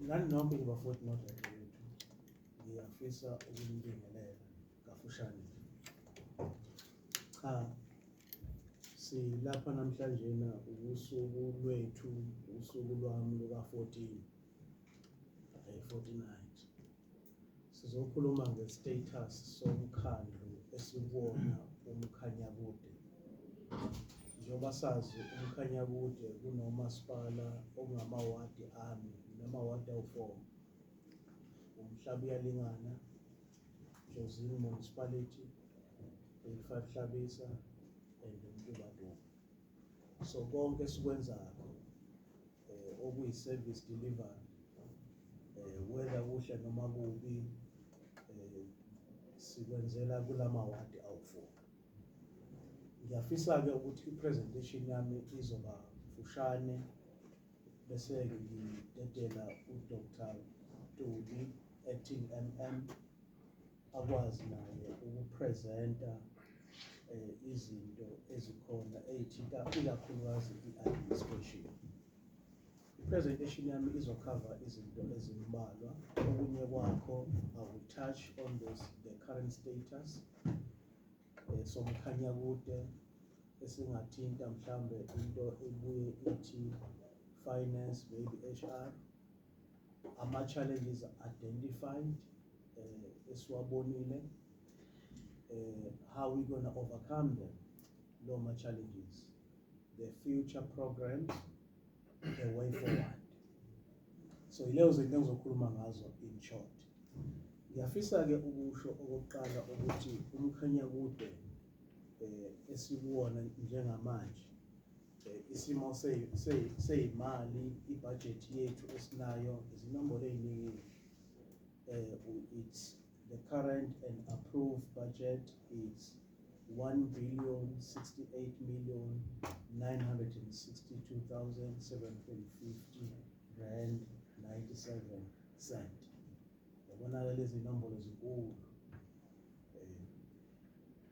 Nani nonke nje bafowethu nodadewethu, ngiyafisa ukunibingelela kafushane nje. Cha, silapha namhlanje na usuku lwethu, usuku lwami luka-14, 49. Sizokhuluma nge-status somkhandlu esikuwona uMkhanyakude. Njengoba sazi, uMkhanyakude kunomasipala okungamawadi ami, namawadi awu-4. Umhlabuyalingana, Jozini Municipality, 85 Hlabisa and Mtubatuba. So konke esikwenzakho okuyi-service delivery, whether kuhle noma kubi, sikwenzela kulamawadi awu-4. Ngiyafisa-ke ukuthi i-presentation yami izoba fushane, bese-ke ngidedela uDr Ntuli, acting MM, akwazi naye ukupresenta izinto ezikhona ey'thinta ikakhulukazi i-administration. I-presentation yami izokhava izinto ezimbalwa. Okunye kwakho, I will touch on this, the current status soMkhanyakude, esingathinta mhlambe into ebuye ithi finance, maybe HR, ama-challenges identified esiwabonile, how we gonna overcome them, lo ma-challenges, the future programs, the way forward. So yileyo zinto engizokhuluma ngazo in short. Ngiyafisa-ke ukusho okokuqala ukuthi uMkhanyakude esikuwona njengamanje, isimo seyimali, ibudget yethu esinayo, izinombolo ey'ningi. It's the current and approved budget is 1 billion 68 million 962,750 rand 97 cent. Yabona-ke, lezi nombolo zinkulu.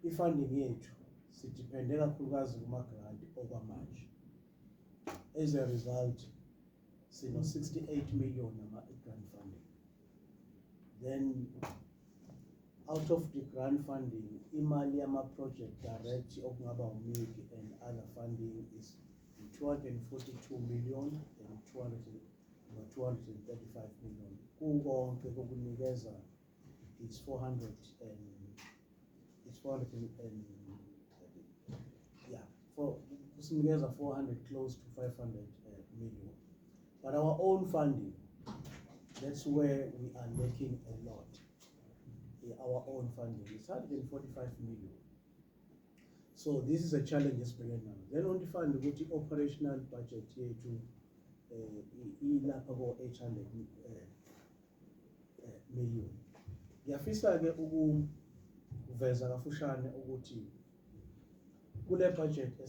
I-funding yethu sidepende kakhulukazi kuma-grant okwamanje. As a result, sino 68 million ama-grant funding. Then out of the grant funding, imali yama-project direct, okungaba uMIG and other funding, is 242 million and 200, no, 235 million. Kukonke kokunikeza is 400 and it's 400 and yeah, for kusinikeza 400, close to 500 million. But our own funding, that's where we are lacking a lot. Yeah, our own funding is 145 million. So this is a challenge esibhekene nayo. Then on find ukuthi operational budget yethu ilapha ko 800 million. Ngiyafisa ke ukuveza kafushane ukuthi kule budget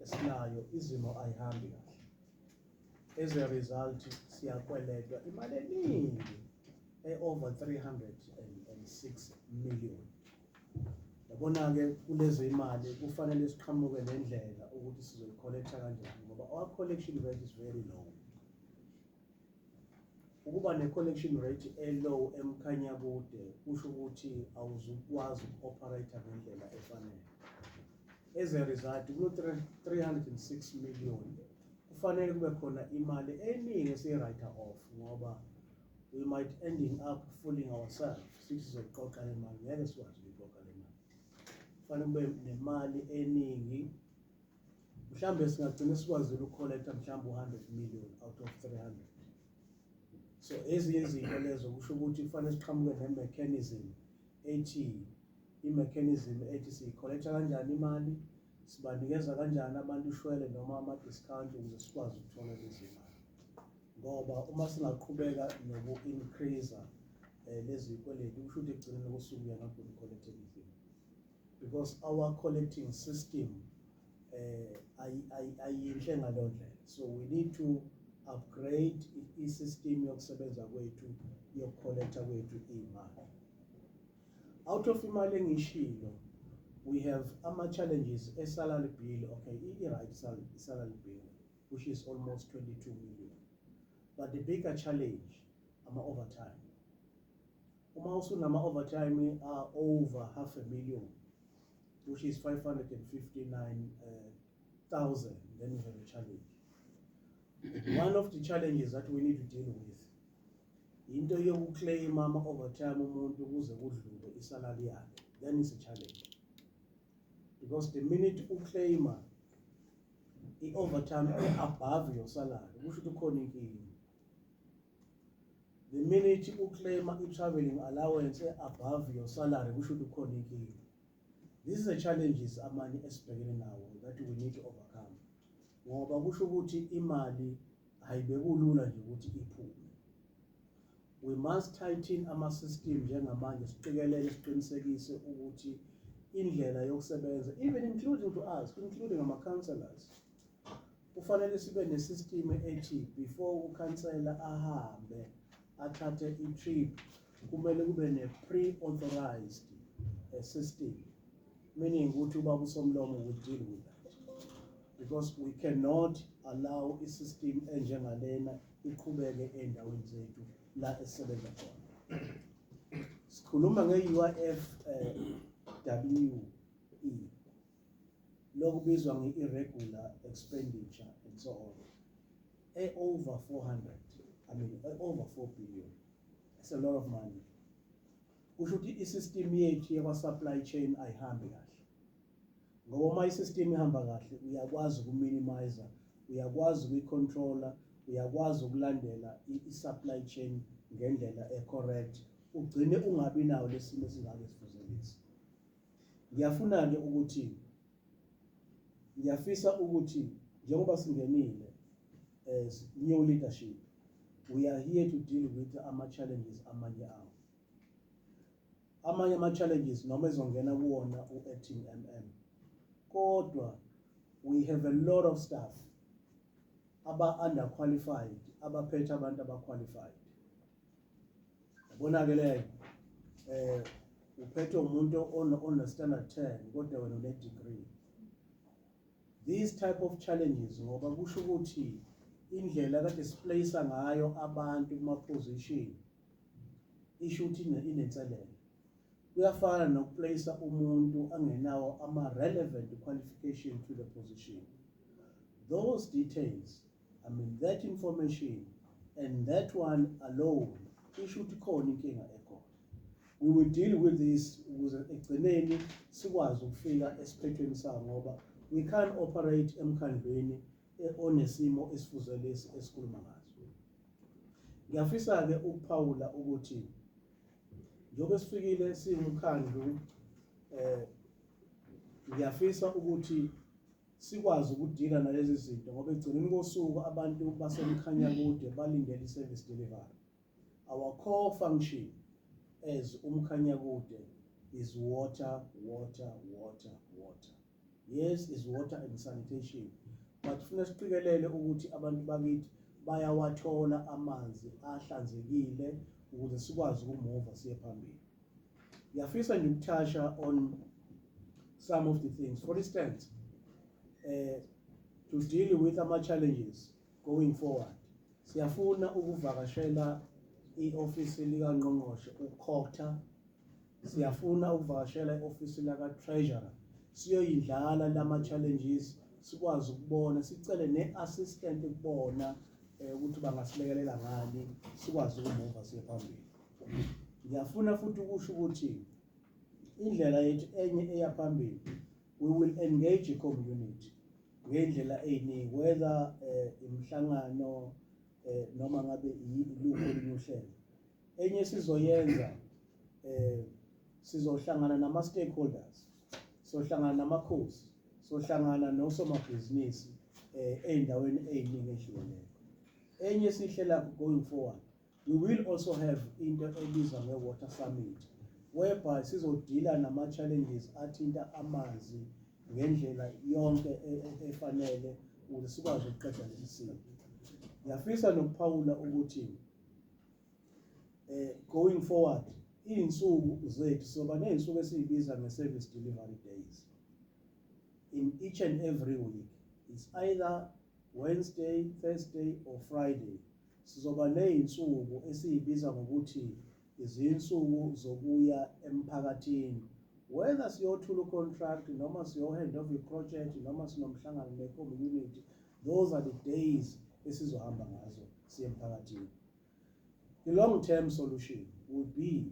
esinayo izimo ayihambi kahle. As a result, siyakweletwa imali eningi e-over 306 million. Yabona-ke, kulezi imali kufanele siqhamuke nendlela ukuthi sizoyicollecta kanjani, ngoba our collection rate is very low. Ukuba ne-collection rate e-low eMkhanyakude kusho ukuthi awuzukwazi uku-operate ngendlela efanele. As a result, kulo 306 million kufanele kube khona imali eningi esiyi-write off, ngoba we might ending up fooling ourselves sithi sizoqoqa le mali, ngeke sikwazi ukuyiqoqa le mali. Kufanele kube nemali eningi, mhlambe singagcina sikwazile ukucollecta mhlambe u-100 million out of 300. So ezinye izinto lezo kusho ukuthi kufanele siqhamuke ne-mechanism ethi, i-mechanism ethi siyicollecta kanjani imali, sibanikeza kanjani abantu ushwele noma ama-discount ukuze sikwazi ukuthola lezi mali, ngoba uma singaqhubeka noku-increase lezi zikweletu, kusho ukuthi ekugcineni kosuku we are not going to collect anything, because our collecting system ayinhle ngaleyo ndlela. So we need to upgrade i-system yokusebenza kwethu, yokucollecta kwethu iy'mali. Out of imali engishilo, we have ama-challenges e-salary bill. Okay, i-right, salary bill. which is almost 22 million. But the bigger challenge, ama-overtime. Uma usunama-overtime are over half a million, which is 559,000, then we have a challenge. And one of the challenges that we need to deal with, into yokuclaima ama-overtime umuntu kuze kudlule isalary yakhe, then it's a challenge. Because the minute uclaima i-overtime above your salary, kusho ukuthi kukhona inkinga. The minute uclaima i-travelling allowance above your salary, kusho ukuthi kukhona inkinga. These are the challenges amanye esibhekene nawo that we need to overcome. Ngoba kusho ukuthi imali ayibekulula nje ukuthi iphume. We must tighten ama-system njengamanje, siqikelele, siqinisekise ukuthi indlela yokusebenza, even including to us, including ama-councillors, kufanele sibe ne-system ethi before ukhansela ahambe athathe i-trip, kumele kube ne-pre-authorized system, meaning ukuthi ubaba uSomlomo will deal with that, because we cannot allow i-system enjengalena iqhubeke ey'ndaweni zethu la esisebenza khona. Sikhuluma nge-UIF WE, lokubizwa nge-irregular expenditure and so on, e-over 400, I mean, over 4 billion. It's a lot of money. Kusho ukuthi i-system yethu yakwa-supply chain ayihambi kahle, ngoba uma i-system ihamba kahle, uyakwazi ukuminimize, uyakwazi ukuyi-controla, uyakwazi ukulandela i-supply chain ngendlela e-correct, ugcine ungabi nawo lesimo esingake sifuze lesi. Ngiyafuna-ke ukuthi, ngiyafisa ukuthi njengoba singenile as new leadership, we are here to deal with ama-challenges amanye awo, amanye ama-challenges noma ezongena kuwona u-acting MM, kodwa we have a lot of staff aba-underqualified abaphethe abantu aba-qualified. Yabona-ke leyo, uphethe umuntu one standard 10 kodwa wena une-degree. These type of challenges, ngoba kusho ukuthi indlela kade siplace ngayo abantu kuma-position isho ukuthi inenselelo. Kuyafana nokuplace umuntu angenawo ama-relevant qualification to the position. Those details, I mean, that information and that one alone isho ukuthi khona inkinga ekhona. We will deal with this ukuze ekugcineni sikwazi ukufika esiphethweni sawo, ngoba we can't operate emkhandlweni onesimo esifuze lesi esikhuluma ngaso. Ngiyafisa-ke ukuphawula ukuthi njengoba sifikile singumkhandlu, ngiyafisa ukuthi sikwazi ukudila nalezi zinto, ngoba ekugcineni kosuku abantu baseMkhanyakude balindele i-service delivery. Our core function as uMkhanyakude is water, water, water, water. Yes, is water and sanitation, but funa siqikelele ukuthi abantu bakithi bayawathola amanzi ahlanzekile ukuze sikwazi ukumuva siye phambili. Ngiyafisa nje ukutoucha on some of the things. For instance, to deal with ama challenges going forward, siyafuna ukuvakashela i-ofisi likaNgqongqoshe uCogta, siyafuna ukuvakashela i-ofisi laka-Treasurer, siyoyindlala lama challenges, sikwazi ukubona, sicele ne-assistant kubona ukuthi bangasilekelela ngani, sikwazi ukumuva siye phambili. Ngiyafuna futhi ukusho ukuthi indlela yethu enye eya phambili, we will engage i-community ngendlela ey'ningi, whether imihlangano noma ngabe iluphi olunye uhlelo. Enye sizoyenza, sizohlangana nama-stakeholders, sohlangana namakhosi, sohlangana nosomabhizinisi ey'ndaweni ey'ningi ey'hlukeneyo. Enye esiyihlela going forward, we will also have into ebizwa nge-water summit, whereby sizodila nama-challenges athinta amanzi ngendlela yonke efanele ukuze sikwazi ukuqeda lesi simo. Ngiyafisa nokuphawula ukuthi going forward, iy'nsuku zethu sizoba ney'nsuku esiyibiza nge-service delivery days in each and every week. It's either Wednesday, Thursday or Friday sizoba nezinsuku esiyibiza ngokuthi izinsuku zokuya emphakathini, whether siyothula u-contract noma siyo-hand over i-project noma sinomhlangano ne-community. Those are the days esizohamba ngazo siye emphakathini. The long term solution would be,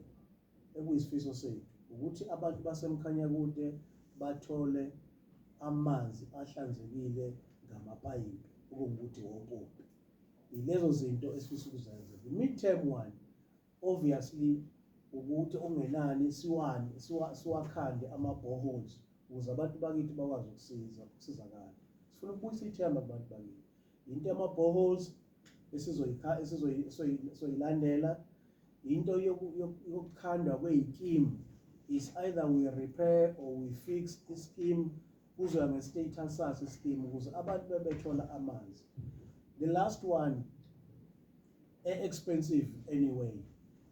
ekuyisifiso sethu, ukuthi abantu baseMkhanyakude bathole amanzi ahlanzekile ngamapayipi, okungukuthi wompompi. Yilezo zinto esifisa ukuzenza. The mid term one, obviously, ukuthi okungenani siwakhande ama-boreholes ukuze abantu bakithi bakwazi ukusizakala. Sifuna ukubuyisa ithemba kubantu bakithi. Into yama-boreholes esizoyilandela, into yokukhandwa kwey'scheme, is either we repair or we fix i-scheme, kuzoya nge-status saso i-scheme, ukuze abantu bebethola amanzi. The last one, e-expensive anyway,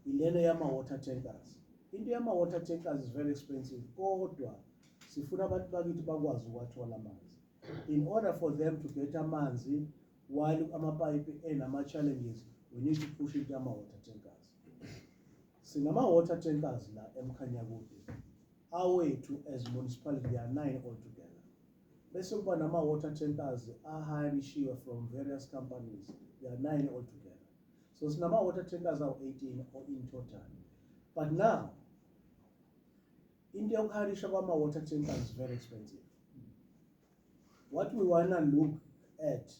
ilena yama-water tankers. Into yama-water tankers is very expensive, kodwa sifuna abantu bakithi bakwazi ukuwathola amanzi. In order for them to get amanzi while amapayipi enama-challenges, we need to push into yama-water tankers. Sinama-water tankers la eMkhanyakude awethu as municipality, there are nine altogether, bese kuba nama-water tankers ahirishiwe from various companies, there are nine altogether. So sinama-water tankers awu-18 or in total. But now into yokuhirisha kwama-water tankers is very expensive. What we wanna look at,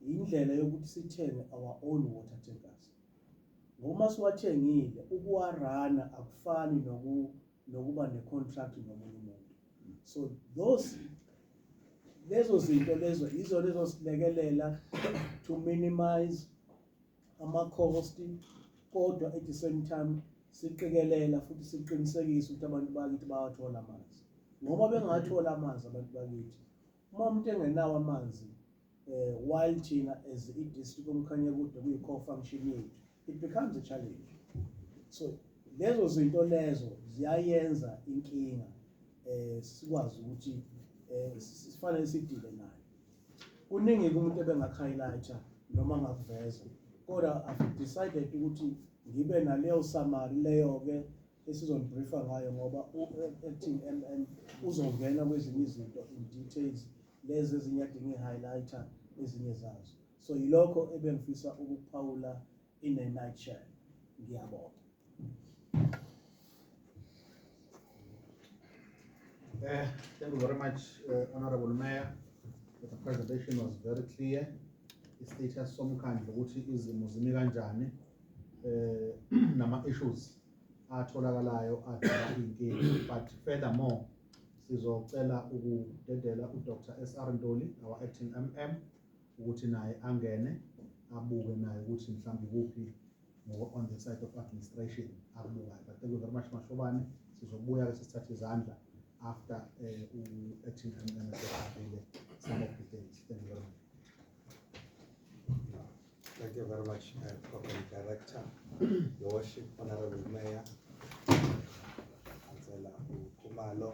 indlela yokuthi sithenge our own water tankers, ngoba siwathengile, ukuwaruna akufani nokuba ne-contract nomunye umuntu. So those lezo zinto lezo izona ezosilekelela to minimize ama-cost, kodwa at the same time siqikelela futhi siqinisekise ukuthi abantu bakithi bayawathola amanzi, ngoba bengathola amanzi abantu bakithi, uma umuntu engenawo amanzi, while thina as i-district oMkhanyakude kuyi-core function yethu, it becomes a challenge. So lezo zinto lezo ziyayenza inkinga, sikwazi ukuthi sifanele sideale nayo. Kuningi umuntu ebengaku-highlighta noma angakuveza, kodwa I've decided ukuthi ngibe naleyo summary leyo ke esizonibriefa ngayo, ngoba u-acting MM uzongena kwezinye izinto in details, lezi ezinye adinga i-highlighter ezinye zazo. So yilokho ebengifisa ukukuphawula in a nutshell. Ngiyabonga. Thank you very much, Honorable Mayor. The presentation was very clear. I-status somkhandlu ukuthi izimo zimi kanjani, nama issues atholakalayo adala inkinga. But furthermore, sizocela ukudedela uDr SR Ntuli, our acting MM, ukuthi naye angene abuke naye ukuthi mhlawumbe kuphi on the side of administration akubukayo. But thank you very much, Mashobane. Sizobuya ke sisithathe izandla after u-acting MM esehambile some of the things. Thank you very much. Thank you very much, Program Director, Your Worship, Honorable Mayor, Councillor Khumalo,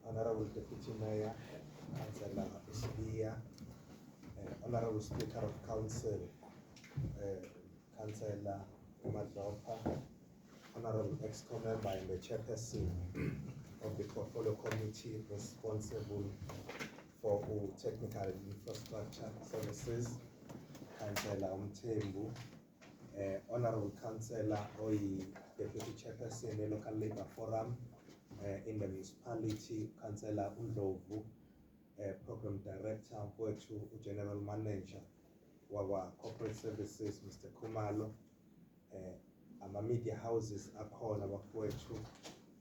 Honorable Deputy Mayor, Councillor Sibiya, Honorable Speaker of Council, Councillor Madlopha, Honorable Exco Member and the Chairperson of the Portfolio Committee responsible for all technical and infrastructure services, Councillor Mthembu, Honorable Councillor Oyi, Deputy Chairperson, the Local Labour Forum in the municipality, Councillor Ndlovu, Program Director, mfowethu, General Manager wakwa Corporate Services, Mr. Khumalo, ama media houses akhona bafowethu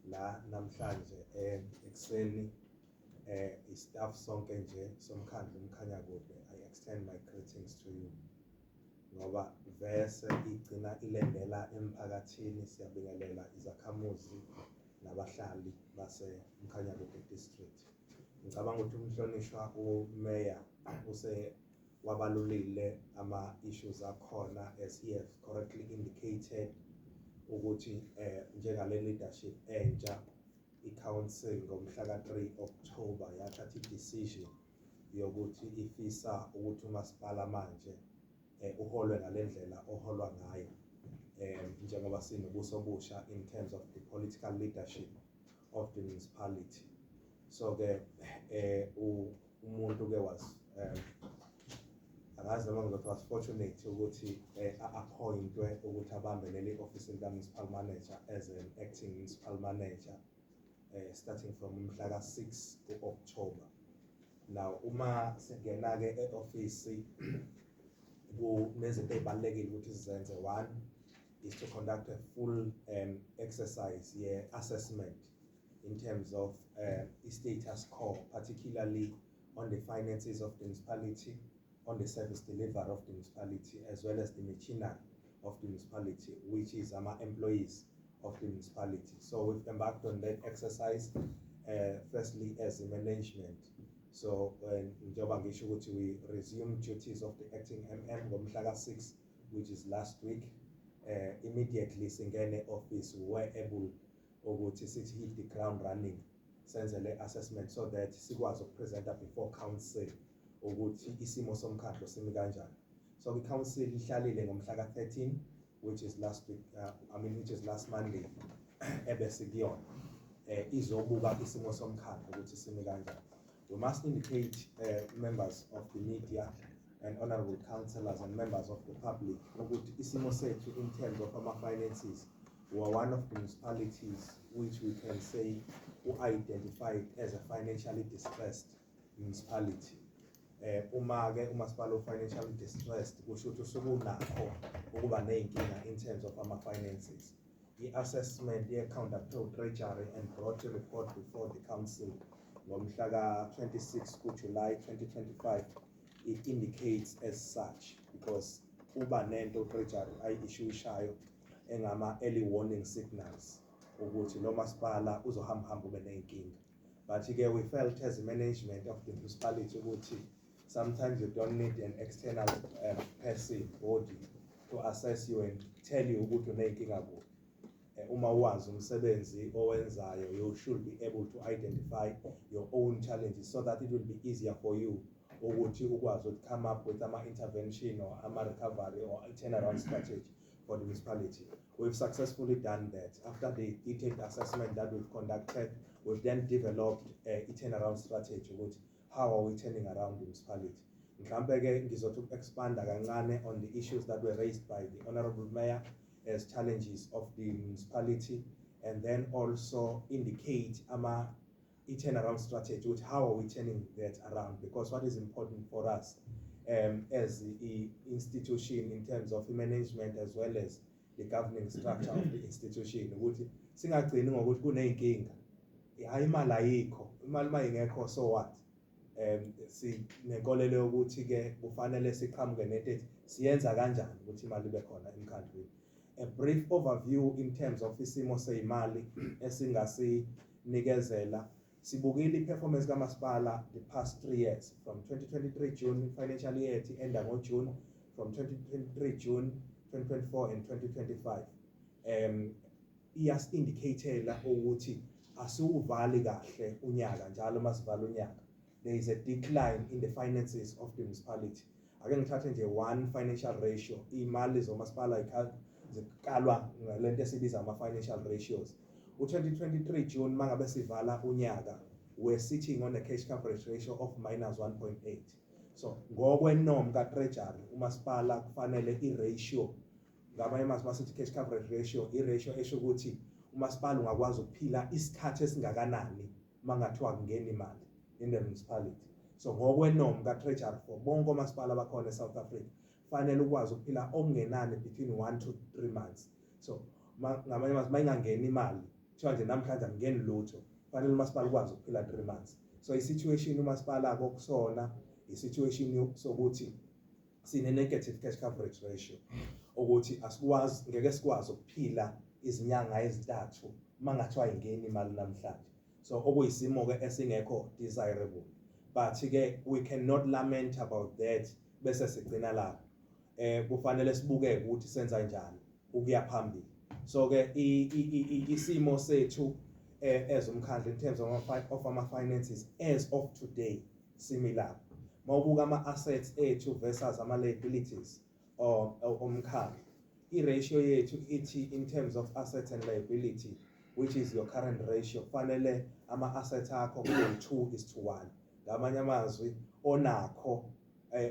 la namhlanje ekuseni, i-staff sonke nje somkhandlu uMkhanyakude, I extend my greetings to you, ngoba vese igcina ilendela emphakathini. Siyabingelela izakhamuzi nabahlali base Mkhanyakude District. Ngicabanga ukuthi umhlonishwa uMayor use wabalulile ama issues akhona, as he has correctly indicated ukuthi njengale leadership entsha. I-council ngomhla ka-3 October yathatha i-decision yokuthi ifisa ukuthi umasipala manje uholwe ngalendlela oholwa ngayo, njengoba sinobuso obusha in terms of the political leadership of the municipality. So ke umuntu ke was angazi noma ngizothi was fortunate ukuthi a-appointwe ukuthi abambe leli office lika municipal manager as an acting municipal manager, starting from umhla ka-6 ku-October. Now uma singena ke e-office, kunezinto ey'balulekile ukuthi sizenze. One is to conduct a full exercise ye-assessment in terms of status quo, particularly on the finances of the municipality, on the service delivery of the municipality, as well as the machinery of the municipality, which is our employees of the municipality. So we've embarked on that exercise, firstly as a management. So njengoba ngisho ukuthi we resume duties of the acting MM ngomhla ka-6, which is last week. Immediately singene office, we were able ukuthi sithi hit the ground running, senze le assessment so that sikwazi ukupresenta before council ukuthi isimo somkhandlu simi kanjani. So i-council ihlalile ngomhla ka-13, which is last week, I mean, which is last Monday ebese kuyona, izobuka isimo somkhandlu ukuthi simi kanjani. We must indicate, members of the media and honorable councillors and members of the public, ukuthi isimo sethu in terms of our finances, we are one of the municipalities which we can say who identified as a financially distressed municipality. Uma ke umasipala u financially distressed, kusho ukuthi usuke unakho ukuba nezinkinga in terms of ama finances. I-assessment ye-conducted Treasury and brought a report before the council ngomhla ka-26 kuJuly 2025, it indicates as such, because kuba nento Treasury ayi-issuishayo engama early warning signals ukuthi lo masipala uzohamba hamba ube ney'nkinga. But ke we felt as management of the municipality ukuthi sometimes you don't need an external person, body to assess you and tell you ukuthi uney'nkinga kuphi. Uma wazi umsebenzi owenzayo, you should be able to identify your own challenges so that it will be easier for you ukuthi ukwazi ukuthi come up with ama-intervention or ama-recovery or a turnaround strategy for the municipality. We've successfully done that. After the detailed assessment that we've conducted, we've then developed a turnaround strategy ukuthi how are we turning around the municipality. Mhlambe ke ngizothi uku-expanda kancane on the issues that were raised by the honorable mayor as challenges of the municipality, and then also indicate ama i-turnaround strategy, ukuthi how are we turning that around, because what is important for us as the institution in terms of management as well as the governing structure of the institution, ukuthi singagcini ngokuthi kuney'nkinga, hayi, imali ayikho. Imali uma ingekho, so what? Sinenkolelo yokuthi ke kufanele siqhamuke nento ethi siyenza kanjani ukuthi imali ibe khona emkhandlwini. A brief overview in terms of isimo seyimali esingasinikezela: sibukile i-performance kamasipala the past 3 years, from 2023 June financial year ethi enda ngoJune, from 2023 June, 2024 and 2025. Iyasi-indicatela ukuthi asiwuvali kahle unyaka. Njalo masivala unyaka, there is a decline in the finances of the municipality. Ake ngithathe nje one financial ratio. Imali zomasipala zikalwa ngalento esibiza ama-financial ratios. U-2023 June, mangabe sivala unyaka, we're sitting on a cash coverage ratio of minus 1.8. So ngokwe-norm ka-Treasury, umasipala kufanele i-ratio, ngamanye amazwi masithi cash coverage ratio, i-ratio esho ukuthi umasipala ungakwazi ukuphila isikhathi esingakanani mangathiwa kungena imali in the municipality. So ngokwe-norm ka-Treasury for bonke omasipala abakhona e-South Africa, fanele ukwazi ukuphila okungenani between 1 to 3 months. So ngamanye amazwi, mayingangeni imali, kuthiwa nje namhlanje akungeni lutho, fanele umasipala ukwazi ukuphila 3 months. So i-situation umasipala kokusona, i-situation sokuthi sine negative cash coverage ratio, ukuthi asikwazi, ngeke sikwazi ukuphila izinyanga ezintathu mangathiwa ayingeni imali namhlanje. So okuyisimo ke esingekho desirable, but ke we cannot lament about that bese sigcina lapho. Kufanele sibuke ukuthi senza njani ukuya phambili. So ke isimo sethu As umkhandlu, in terms of ama-finances as of today, simi lapho. Mawubuka ama-assets ethu versus ama-liabilities omkhandlu, i-ratio yethu ithi in terms of assets and liability, which is your current ratio, kufanele ama-assets akho kube 2:1. Ngamanye amazwi, onakho,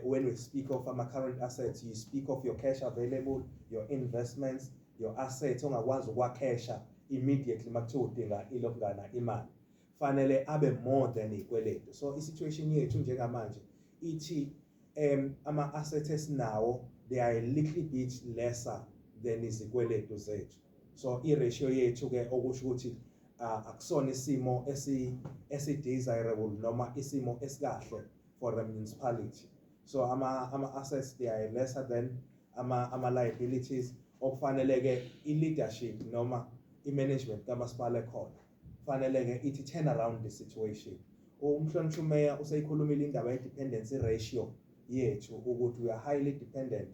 when we speak of ama-current assets, you speak of your cash available, your investments, your assets ongakwazi ukwakhesha immediately makuthiwa udinga ilokungana imali, fanele abe more than izikweletu. So i-situation yethu njengamanje ithi ama-assets esinawo, they are a little bit lesser than izikweletu zethu. So i-ratio yethu ke, okusho ukuthi akusona isimo esi desirable noma isimo esikahle for a municipality. So ama assets, they are lesser than ama liabilities, okufanele ke i-leadership noma i-management kamasipala ekhona kufanele ke ithi turn around the situation. Umhlonishwa umeya useyikhulumile indaba ye-dependency ratio yethu, ukuthi we are highly dependent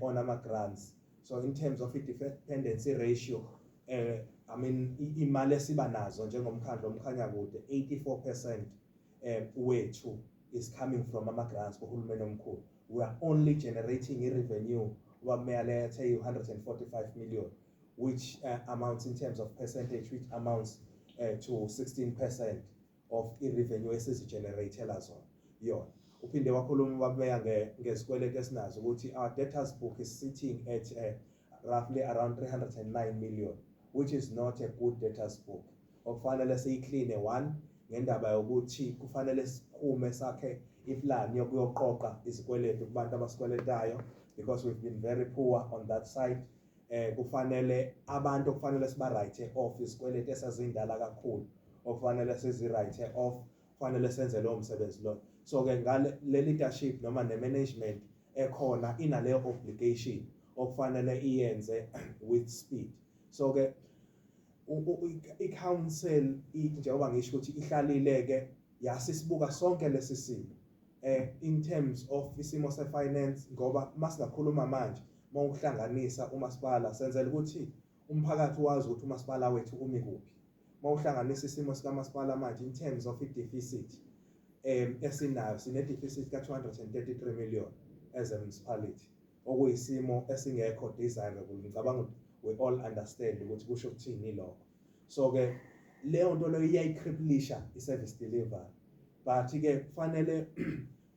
on ama grants. So in terms of i-dependency ratio, I mean, imali esiba nazo njengomkhandlu oMkhanyakude, 84% wethu is coming from ama grants kuhulumeni omkhulu. We are only generating i-revenue wameya lethe 145 million, which amounts in terms of percentage, which amounts to 16% of i-revenue esizigeneratela zona yona. Uphinde wakhuluma wabeya ngezikweletu esinazo, ukuthi our debtors book is sitting at roughly around 309 million, which is not a good debtors book, okufanele siyicleane. One, ngendaba yokuthi kufanele siphume sakhe iplan yokuyoqoqa izikweletu kubantu abasikweletayo, because we've been very poor on that side. Kufanele abantu okufanele siba write off izikweletu esazindala kakhulu, okufanele sizi write off, kufanele senze lowo msebenzi lo. So ke ngale le leadership noma ne management ekhona inaleyo obligation okufanele iyenze with speed. So ke i-council, njengoba ngisho ukuthi ihlalile ke, yasisibuka sonke lesi simo in terms of isimo se-finance, ngoba masingakhuluma manje, mawuhlanganisa umasipala, senzela ukuthi umphakathi wazi ukuthi umasipala wethu umi kuphi. Mawuhlanganisa isimo sikamasipala manje in terms of i-deficit esinayo, sine deficit ka 233 million as a municipality, okuyisimo esingekho desirable. Ngicabanga ukuthi we all understand ukuthi kusho ukuthini lokho. So ke leyo nto leyo iyayicripplisha i-service delivery, but ke kufanele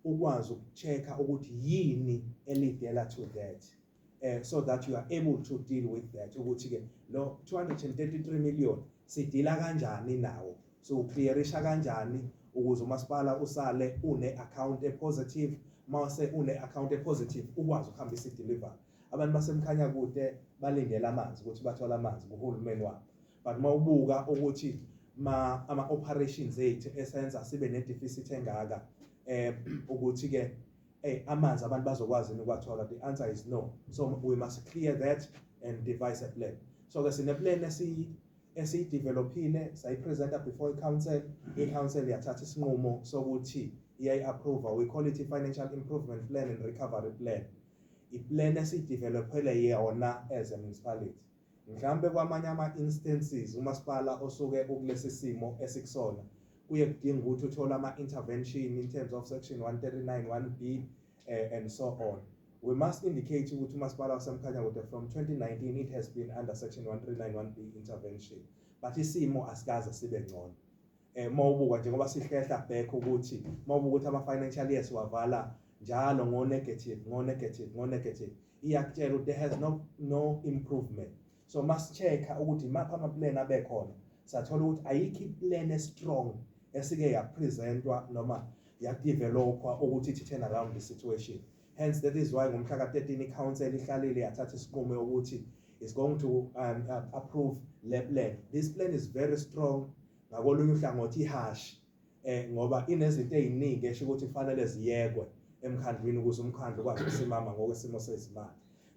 ukwazi ukuchecka ukuthi yini eleadela to that, so that you are able to deal with that, ukuthi ke lo 233 million sideala kanjani nawo, so uclearisha kanjani ukuze umasipala usale une account epositive. Mase une account epositive, ukwazi ukuhambisa i-delivery. Abantu baseMkhanyakude balindele amanzi, ukuthi bathole amanzi kuhulumeni wabo, but mawubuka ukuthi ma ama operations ethu esenza sibe ne deficit engaka, ukuthi ke amanzi abantu bazokwazi ukuwathola? The answer is no. So we must clear that and devise a plan. So ke sine plan esiyidevelopile, sayipresenta before i-council. I-council yathatha isinqumo sokuthi iyayi-approve. We call it i-financial improvement plan and recovery plan, iplan esiyidevelopele yona as a municipality. Mhlawumbe kwamanye ama-instances, umasipala osuke ukulesi simo esikusona kuye kudinga ukuthi uthole ama-intervention in terms of section 139 1B and so on. We must indicate ukuthi umasipala waseMkhanyakude from 2019 it has been under section 139 1B intervention, but isimo asikaze sibe ngcono. Mawubuka njengoba sihlehla back, ukuthi mawubuka ukuthi ama financial years wavala njalo ngo negative, ngo negative, ngo negative, iyakutshela ukuthi there has no improvement. So must check ukuthi mapha ama plan abe khona. Sathola ukuthi ayikho iplan strong esike yapresentwa noma yadevelopwa ukuthi ithi turn around the situation. Hence, that is why ngomhla ka-13 i-council ihlalile, yathatha isinqumo ukuthi is going to approve le plan. This plan is very strong, ngakolunye uhlangothi iharsh, ngoba inezinto eziningi esho ukuthi kufanele ziyekwe emkhandlwini ukuze umkhandlu ukwazi ukusimama ngokwesimo sezimali.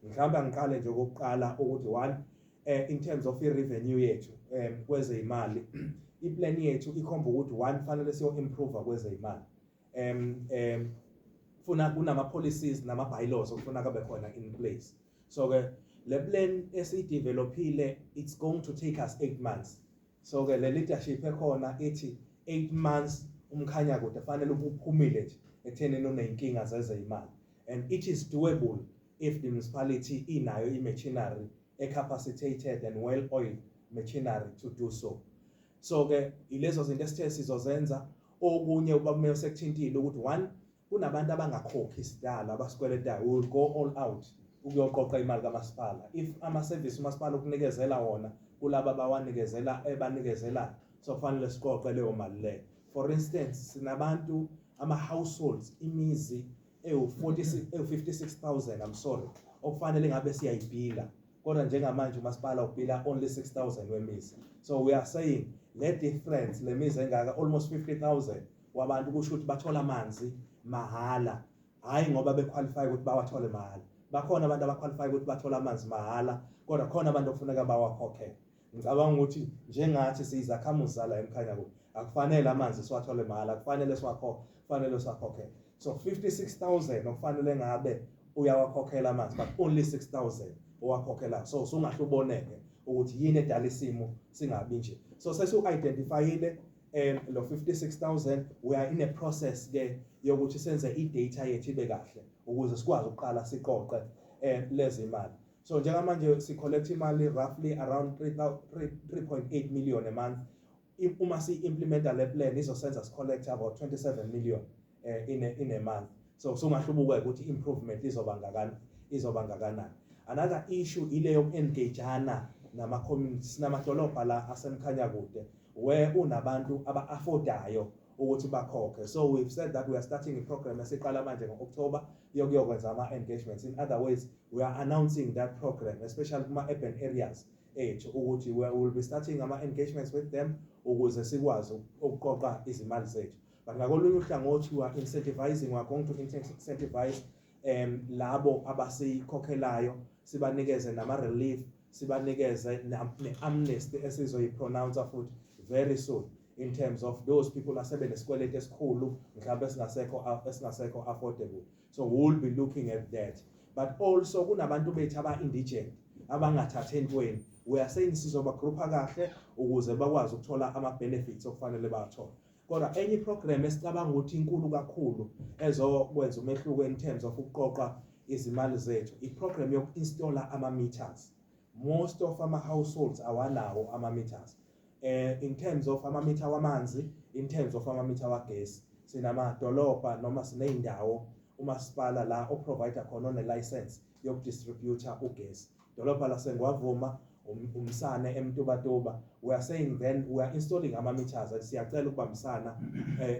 Mhlawumbe angiqale nje okokuqala ukuthi one, in terms of i-revenue yethu, kwezeyimali, iplan yethu ikhomba ukuthi one, fanele siyo improve kwezeyimali. um um funa kunama policies nama bylaws okufuna kabe khona in place. So ke le plan esiyidevelopile, it's going to take us 8 months. So ke le leadership ekhona ithi 8 months uMkhanyakude fanele uphumile nje ekuthenini uneyinkinga zezeyimali, and it is doable if the municipality inayo i-machinery, e-capacitated and well-oiled machinery to do so. So ke ilezo zinto esithe sizozenza. Okunye ubaba sekuthintile ukuthi one, kunabantu abangakhokhi isidalo abasikweletayo. We will go all out ukuyoqoqa imali kamasipala. If ama-service umasipala ukunikezela wona kulaba abawanikezela ebanikezelayo, so kufanele siqoqe leyo mali leyo. For instance, sinabantu, ama-households, imizi ewu-46, ewu-56,000, I'm sorry, okufanele ngabe siyayibhila, kodwa njengamanje umasipala ubhila only 6000 wemizi. So we are saying le difference, le mizi engaka, almost 50,000 wabantu, kusho ukuthi bathola amanzi mahhala, hayi ngoba bequalify ukuthi bawathole mahhala. Bakhona abantu abaqualify ukuthi bathole amanzi mahhala, kodwa khona abantu okufuneka bawakhokhele. Ngicabanga ukuthi njengathi siyizakhamuzi zala eMkhanyakude, akufanele amanzi siwathole mahhala, kufanele kufanele siwakhokhele. So 56,000 okufanele ngabe uyawakhokhela amanzi, but only 6000 owakhokhela. So usungahle uboneke ukuthi yini edala isimo singabi nje. So sesu-identifyile lo 56,000. We are in a process ke yokuthi senze i-data yethu ibe kahle ukuze sikwazi ukuqala siqoqe lezi imali. So njengamanje si-collect imali roughly around 3.8 million a month. Uma si-implementa le plan, izosenza si-collect about 27 million in a month. So sungahlubuka ukuthi improvement izoba ngakanani. Another issue ile yoku-engageana nama-communities, sinamadolobha la aseMkhanyakude where unabantu aba-affordayo ukuthi bakhokhe. So we've said that we are starting a program esiqala manje ngo-October yokuyokwenza ama-engagements. In other words, we are announcing that program, especially kuma-urban areas ethu, ukuthi we will be starting ama-engagements with them ukuze sikwazi ukuqoqa izimali zethu. But ngakolunye uhlangothi, we are incentivizing, we are going to incentivize labo abasikhokhelayo, sibanikeze nama-relief, sibanikeze ne-amnesty esizoyi-pronounce futhi very soon in terms of those people asebenesikweletu esikhulu, mhlawumbe esingasekho affordable. So we'll be looking at that. But also kunabantu bethu aba-indigent, abangathathi entweni. We are saying sizobagrupha kahle ukuze bakwazi ukuthola ama-benefits okufanele bawathole. Kodwa enye iprogram esicabanga ukuthi inkulu kakhulu ezokwenza umehluko in terms of ukuqoqa izimali zethu, iprogram yoku-installa ama-meters. Most of ama-households awanawo ama-meters, in terms of amamitha wamanzi, in terms of amamitha wagesi. Sinamadolobha noma sineyindawo umasipala la oprovide khona, one-license yokudistributa ugesi, dolobha laseNgwavuma, uMsane, eMtubatuba. We are saying then we are installing ama-meters and siyacela ukubambisana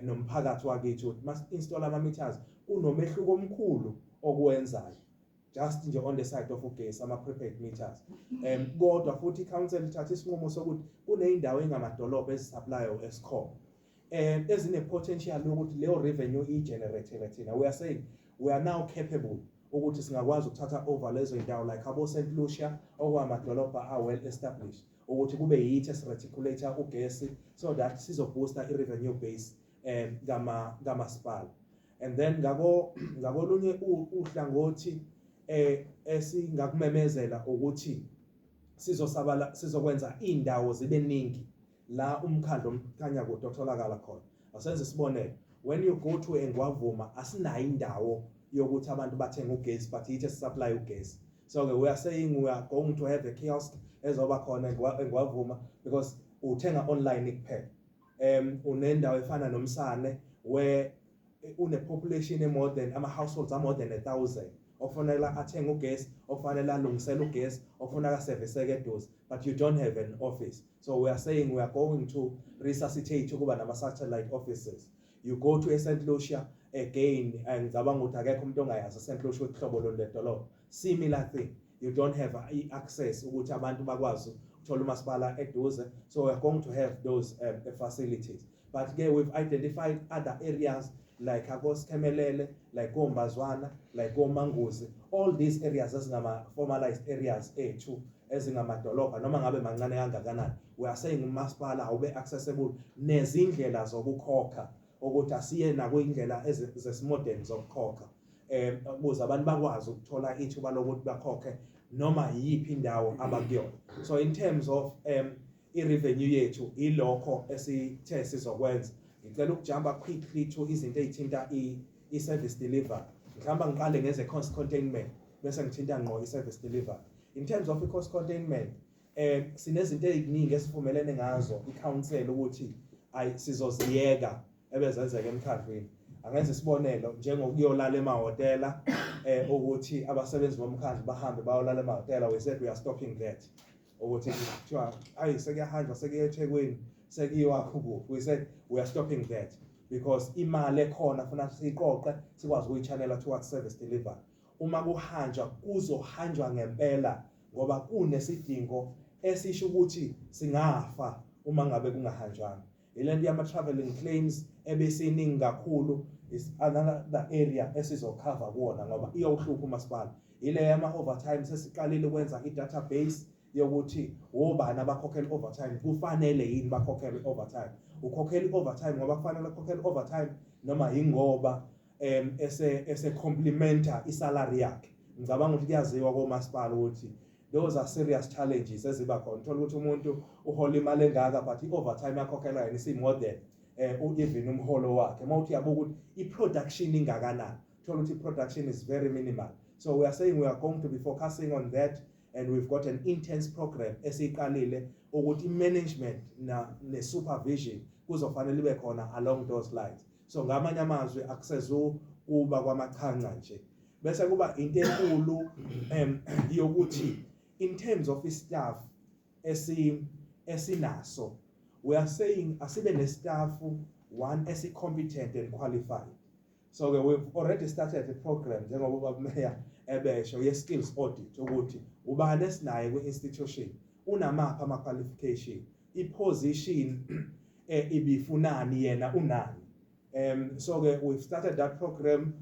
nomphakathi wakithi ukuthi mas-install ama-meters kunomehluko omkhulu okuwenzayo, just nje on the side of ugesi, ama-prepaid meters. Kodwa futhi i-council ithatha isinqumo sokuthi kuney'ndawo engamadolobha ezisupply Eskom ezine potential yokuthi leyo revenue igenerate thina. We are saying we are now capable ukuthi singakwazi ukuthatha over lezo zindawo, like abo St Lucia, okwamadolobha are well established, ukuthi kube yithi esireticulate ugesi so that sizoboosta i-revenue base kama kamasipala. And then ngakolunye uhlangothi, esingakumemezela ukuthi sizosabala, sizokwenza indawo zibe ningi la umkhandlu oMkhanyakude otholakala khona. Asenze isibonelo, when you go to eNgwavuma, asinayo indawo yokuthi abantu bathenge ugesi, but yithi supply ugesi. So ke we are saying we are going to have a kiosk ezoba khona eNgwavuma because uthenga online kuphela. Unendawo efana noMsane where une population more than, ama households are more than 1000 okufanele athenge ugesi, okufanele alungisele ugesi, okufuneka serviceke eduze, but you don't have an office. So we are saying we are going to resuscitate ukuba nama satellite offices. You go to St Lucia again, and ngicabanga ukuthi akekho umuntu ongayazi St Lucia, uhlobo lolu ledolobha, similar thing, you don't have i-access ukuthi abantu bakwazi ukuthola umasipala eduze. So we are going to have those facilities. But ke we've identified other areas like akoSikhemelele, like koMbazwana, like koManguzi, all these areas ezingama formalized areas ethu ezingamadolobha, noma ngabe mancane kangakanani. We are saying umasipala awube accessible nezindlela zokukhokha, ukuthi asiye nakuyindlela zesimodern zokukhokha ukuze abantu bakwazi ukuthola ithuba lokuthi bakhokhe noma yiphi indawo abakuyona. So in terms of I-revenue yethu ilokho esithe sizokwenza. Ngicela ukujumpa quickly to izinto ezithinta i-service delivery. Mhlawumbe ngiqale ngeze cost containment bese ngithinta ngqo i-service delivery. In terms of i-cost containment, sinezinto eziningi esivumelene ngazo i-council ukuthi ay sizoziyeka ebezenzeka emkhandlwini. Angenza isibonelo njengokuyolala emahhotela, ukuthi abasebenzi bomkhandlu bahambe bayolala emahhotela. We said we are stopping that. Ukuthi kuthiwa ayi sekuyahanjwa, sekuya eThekwini, sekuyiwa kuphi. We said we are stopping that because imali ekhona funa siyiqoqe, sikwazi ukuyi-channela towards service delivery. Uma kuhanjwa, kuzohanjwa ngempela ngoba kunesidingo esisho ukuthi singafa uma ngabe kungahanjwanga. Ilento yama traveling claims ebesiningi kakhulu is another area esizocover kuwona ngoba iyawuhlupha umasipala. Ile yama overtime, sesiqalile ukwenza i-database yokuthi wobani abakhokhela overtime, kufanele yini bakhokhele overtime, ukhokhela overtime ngoba kufanele ukhokhele overtime noma ingoba ese complementa isalary yakhe. Ngicabanga ukuthi kuyaziwa komasipala ukuthi those are serious challenges eziba khona. Uthola ukuthi umuntu uhola imali engaka but i-overtime yakhokhelwa yena isi more than even umholo wakhe. Mawuthi uyabuka ukuthi i-production ingakanani, uthola ukuthi i-production is very minimal. So we are saying we are going to be focusing on that and we've got an intense program esiqalile ukuthi management na ne-supervision kuzofanele ibe khona along those lines. So ngamanye amazwi akusezu kuba kwamachanca nje. Bese kuba into enkulu yokuthi in terms of staff esinaso, we are saying asibe ne-staff one esi-competent and qualified. So ke we've already started a program, njengoba ubaba Mayor ebesho, ye skills audit, ukuthi ubani esinaye kwi-institution, unamaphi ama qualification, i-position ibifunani, yena unani. So ke we've started that program.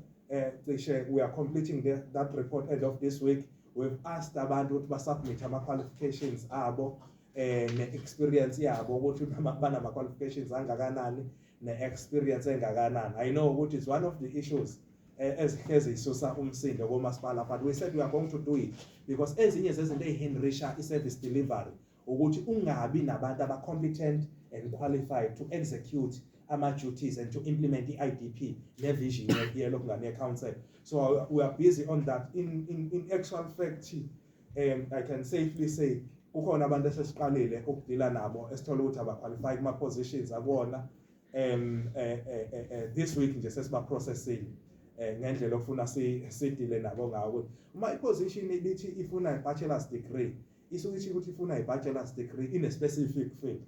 Cishe we are completing that report end of this week. We've asked abantu ukuthi basubmit ama qualifications abo ne-experience yabo, ukuthi banama qualifications angakanani ne-experience engakanani. I know ukuthi it's one of the issues ezihlezi isusa umsindo komasipala, but we said we are going to do it because ezinye zezinto ezihinderisha i-service delivery ukuthi ungabi nabantu aba-competent and qualified to execute ama-duties and to implement i-IDP ne-vision yelokungane ye-council. So we are busy on that. In actual fact, I can safely say kukhona abantu esesiqalile ukudila nabo esithola ukuthi abaqualify kuma-positions akuwona. This week nje sesiba processing ngendlela ofuna sidile nabo ngawo, ukuthi uma iposition ibithi ifuna i-bachelor's degree, isuke ithi ukuthi ifuna i-bachelor's degree in a specific field.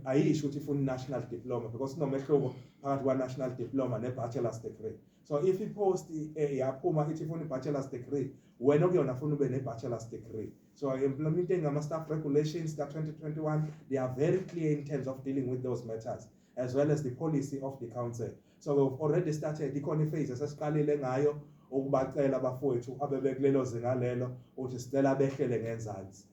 Ayisho ukuthi ifuna i-national diploma, because kunomehluko phakathi kwa-national diploma ne-bachelor's degree. So if i-post yaphuma ithi ifuna i-bachelor's degree, wena okuyona funa ube ne-bachelor's degree. So implementing ama-staff regulations ka-2021, they are very clear in terms of dealing with those matters, as well as the policy of the council. So we've already started, ikhona iphase esesiqalile ngayo ukubacela abafowethu abebekulelo zinga lelo ukuthi sicela behlele ngenzansi.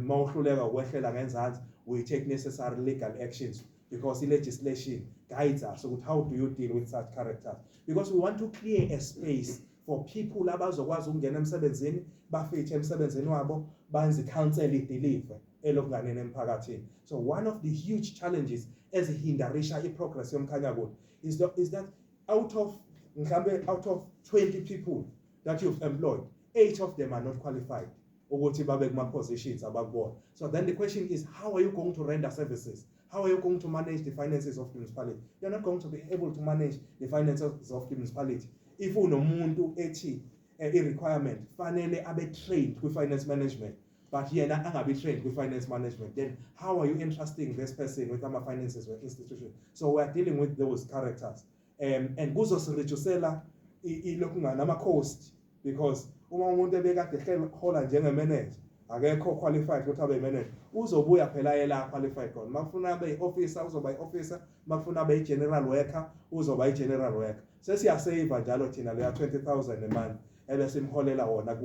Mawuhluleka ukwehlela ngenzansi, we take necessary legal actions because the legislation guides us ukuthi how do you deal with such characters, because we want to clear a space for people abazokwazi ukungena emsebenzini, bafithe emsebenzini wabo, benze i-council ideliver elokunganeni emphakathini. So one of the huge challenges ezihindarisha i-progress yoMkhanyakude is that out of mhlambe out of 20 people that you've employed, 8 of them are not qualified ukuthi babe kuma positions abakubona. So then the question is, how are you going to render services? How are you going to manage the finances of the municipality? You're not going to be able to manage the finances of the municipality if unomuntu ethi i-requirement fanele abe trained kwi-finance management, but yena angabi trained kwi-finance management. Then how are you entrusting this person with ama-finances we-institution? So we are dealing with those characters, and kuzosireducela ilokhu nama-cost, because uma umuntu ebekade ehola njenge-manager, akekho qualified ukuthi abe manager, uzobuya phela yela qualified khona. Makufuna abe i-officer, uzoba i-officer. Makufuna abe i-general worker, uzoba i-general worker. Sesiyasave njalo thina leya 20,000 a month ebesimholela wona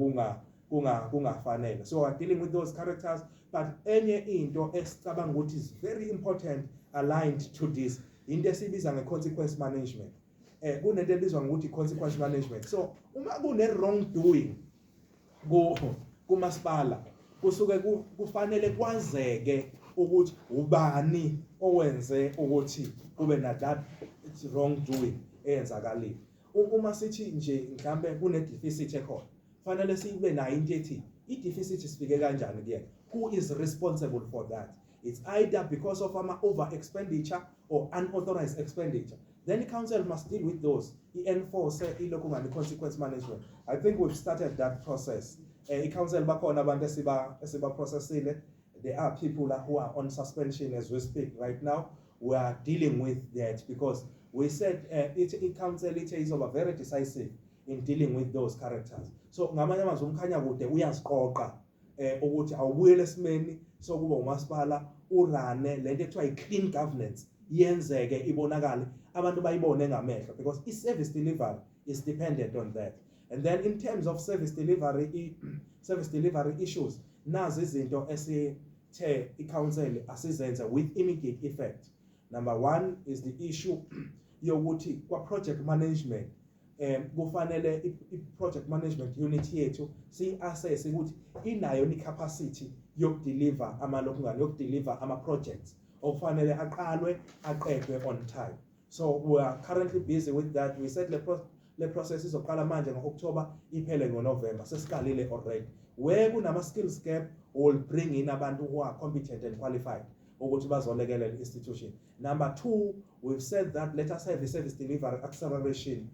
kungafanele. So we are dealing with those characters. But enye into esicabanga ukuthi is very important, aligned to this, into esibiza nge-consequence management. Kunento ebizwa ngokuthi consequence management. So uma kune wrong doing ku kumasipala, kusuke kufanele kwazeke. Ukuthi ubani owenze ukuthi kube na that wrongdoing eyenzakalile. Uma sithi nje mhlambe kune deficit ekhona, fanele sibe nayo into ethi i-deficit sifike kanjani kuyena, who is responsible for that. It's either because of ama over expenditure or unauthorized expenditure, then the council must deal with those, i-enforce ilokhu ngani consequence management. I think we've started that process. I-council bakhona abantu esiba processile. There are people who are on suspension as we speak right now. We are dealing with that because we said i-council ithe izoba very decisive in dealing with those characters. So ngamanye amazwi, uMkhanyakude uyaziqoqa ukuthi awubuyele esimeni sokuba umasipala, u-run-e lento ekuthiwa i-clean governance, yenzeke, ibonakale, abantu bayibone ngamehlo, because i-service delivery is dependent on that. And then in terms of service delivery issues, nazi izinto esithe i-council asizenze with immediate effect. Number one is the issue yokuthi kwa project management, kufanele i-project management unit yethu siyi-assess ukuthi inayo i-capacity yokudeliver amalokungane, yokudeliver ama-projects okufanele aqalwe aqedwe on time. So we are currently busy with that. We said le process izoqala manje ngo-October, iphele ngoNovember. Sesiqalile already. Where kunama skills gap, we'll bring in abantu who are competent and qualified ukuthi bazolekelela institution. Number two, we've said that let us have a service delivery acceleration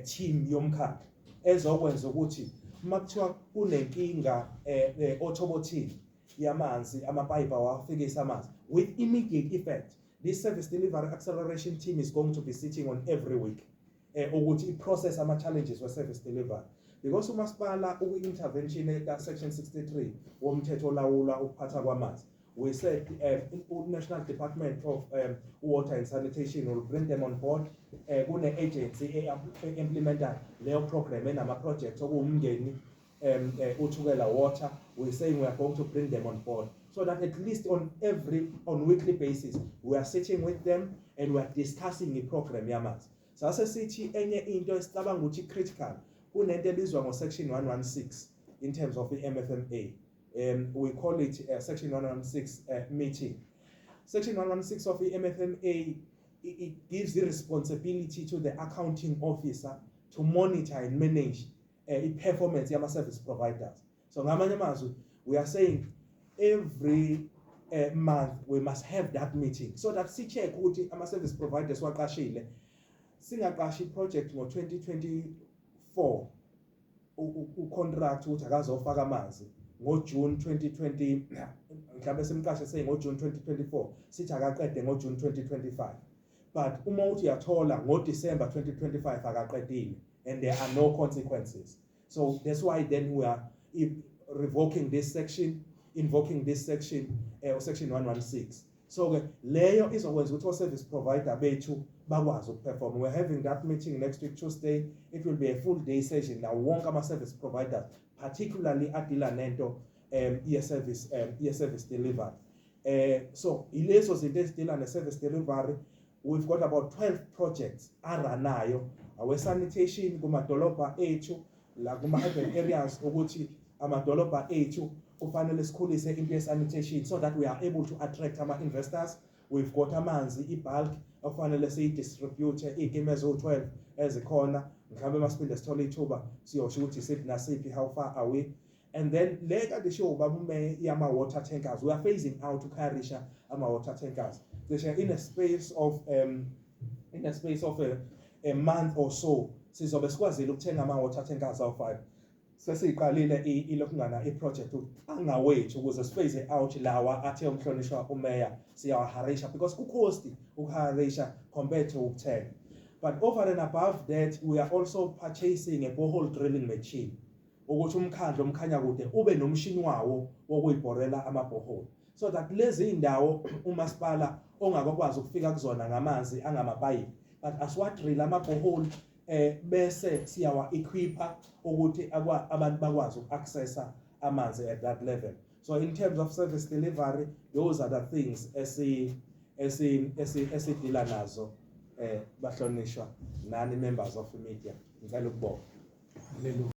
team yomkhandlu ezokwenza ukuthi uma kuthiwa kunenkinga othobothini yamanzi, amapayipi awafikisa amanzi, with immediate effect this service delivery acceleration team is going to be sitting on every week ukuthi i-process ama-challenges we-service delivery, because umasipala ukwi-intervention ka-section 63 womthetho olawula ukuphatha kwamanzi. We said National Department of Water and Sanitation will bring them on board. Kune-agency e-implementa leyo program enama-projects okuwumngeni, uThukela Water. We're saying we are going to bring them on board so that at least on weekly basis we are sitting with them and we are discussing i-program yamanzi. Sase sithi enye into esicabanga ukuthi critical, kunento ebizwa ngo-section 116 in terms of i-MFMA. We call it section 116 meeting. Section 116 of the MFMA, it gives the responsibility to the accounting officer to monitor and manage i-performance yama-service providers. So ngamanye amazwi, we are saying every month we must have that meeting so that si-check ukuthi ama-service providers waqashile, singaqashi i-project ngo-2024, u-contract ukuthi akazofaka amanzi ngoJune 2020, mhlawumbe simqashe sey ngoJune 2024, sithi akaqede ngoJune 2025, but uma uthi uyathola ngoDecember 2025 akaqedile, and there are no consequences. So that's why then we are revoking this section, invoking this section, section 116. So ke leyo izokwenza ukuthi o-service provider bethu bakwazi ukuperform. We're having that meeting next week Tuesday. It will be a full day session now, wonke ama-service providers, particularly a-deal-a nento ye-service delivery. So ilezo zinto ezi-deal-a ne-service delivery. We've got about 12 projects a-run-ayo awe-sanitation kumadolobha ethu la kuma-urban areas, ukuthi amadolobha ethu kufanele sikhulise into ye-sanitation so that we are able to attract ama-investors. We've got amanzi, i-bulk okufanele siyi-distribute, iy'kimu eziwu-12 ezikhona. Mhlawumbe masiphinde sithole ithuba siyosho ukuthi isiphi nasiphi, how far are we. And then le kade ishiwo ubaba uMeya yama-water tankers, we are phasing out ukharisha ama-water tankers cishe in a space of a month or so. Sizobe sikwazile ukuthenga ama-water tankers awu-5. Sesiyiqalile ilokhungana i-project angawethu ukuze siphase out lawa athe umhlonishwa umeya siyawaharisha, because ku-cost ukuharisha compared to ukuthenga. But over and above that, we are also purchasing a borehole drilling machine ukuthi umkhandlu oMkhanyakude ube nomshini wawo wokuyibhorela amabhohole, so that lezi indawo umasipala ongakwazi ukufika kuzona ngamanzi angamapayipi, but asiwadrill amabhohole bese siyawa equipa ukuthi abantu bakwazi uku-accessa amanzi at that level. So in terms of service delivery, those are the things esi-deal-a nazo. Bahlonishwa nani members of the media, ngicela ukubonga. Hallelujah.